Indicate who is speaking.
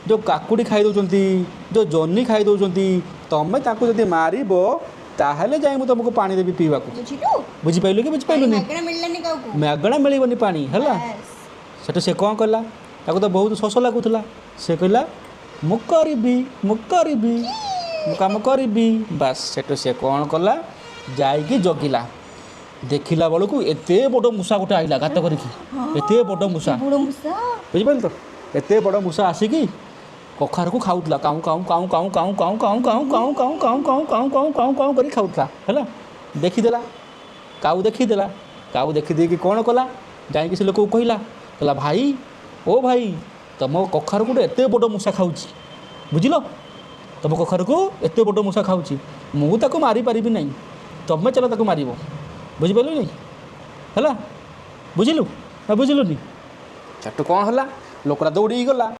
Speaker 1: ଯେଉଁ କାକୁଡ଼ି ଖାଇ ଦେଉଛନ୍ତି, ଯେଉଁ ଜହ୍ନି ଖାଇ ଦେଉଛନ୍ତି, ତୁମେ ତାଙ୍କୁ ଯଦି ମାରିବ ତାହେଲେ ଯାଇ ମୁଁ ତୁମକୁ ପାଣି ଦେବି ପିଇବାକୁ।
Speaker 2: ବୁଝିଲୁ?
Speaker 1: ବୁଝିପାରିଲୁ କି ବୁଝିପାରିଲୁନି?
Speaker 2: ମାଗଣା ମିଳିଲାନି କାହାକୁ।
Speaker 1: ମାଗଣା ମିଳିବନି ପାଣି, ହେଲା।
Speaker 2: ବାସ୍।
Speaker 1: ସେଠୁ ସେ କ'ଣ କଲା? ତାକୁ ତ ବହୁତ ଶୋଷ ଲାଗୁଥିଲା। ସେ କହିଲା, ମୁଁ କରିବି, ମୁଁ କରିବି, ମୁଁ କାମ କରିବି। ବାସ୍, ସେଠୁ ସେ କ'ଣ କଲା? ଯାଇକି ଜଗିଲା। ଦେଖିଲା ବେଳକୁ ଏତେ ବଡ଼ ମୂଷା ଗୋଟେ ଆଇଲା ଗାତ କରିକି, ଏତେ ବଡ଼ ମୂଷା।
Speaker 2: ବଡ଼ ମୂଷା।
Speaker 1: ବୁଝିପାରିଲୁ ତ? ଏତେ ବଡ଼ ମୂଷା ଆସିକି କଖାରୁକୁ ଖାଉଥିଲା, କାଉଁ କାଉଁ କାଉଁ କାଉଁ କାଉଁ କାଉଁ କାଉଁ କାଉଁ କାଉଁ କାଉଁ କାଉଁ କାଉଁ କାଉଁ କାଉଁ କାଉଁ କାଉଁ କରି ଖାଉଥିଲା, ହେଲା। ଦେଖିଦେଲା କାଉ, ଦେଖିଦେଲା କାଉ। ଦେଖିଦେଇକି କ'ଣ କଲା? ଯାଇକି ସେ ଲୋକକୁ କହିଲା, କହିଲା, ଭାଇ, ଓ ଭାଇ, ତମ କଖାରୁକୁ ଗୋଟେ ଏତେ ବଡ଼ ମୂଷା ଖାଉଛି, ବୁଝିଲ? ତମ କଖାରୁକୁ ଏତେ ବଡ଼ ମୂଷା ଖାଉଛି, ମୁଁ ତାକୁ ମାରିପାରିବି ନାହିଁ, ତମେ ଚାଲ ତାକୁ ମାରିବ। ବୁଝିପାରିଲୁନି? ହେଲା, ବୁଝିଲୁ ନା ବୁଝିଲୁନି? ସେଠୁ କ'ଣ ହେଲା? ଲୋକଟା ଦୌଡ଼ିକି ଗଲା।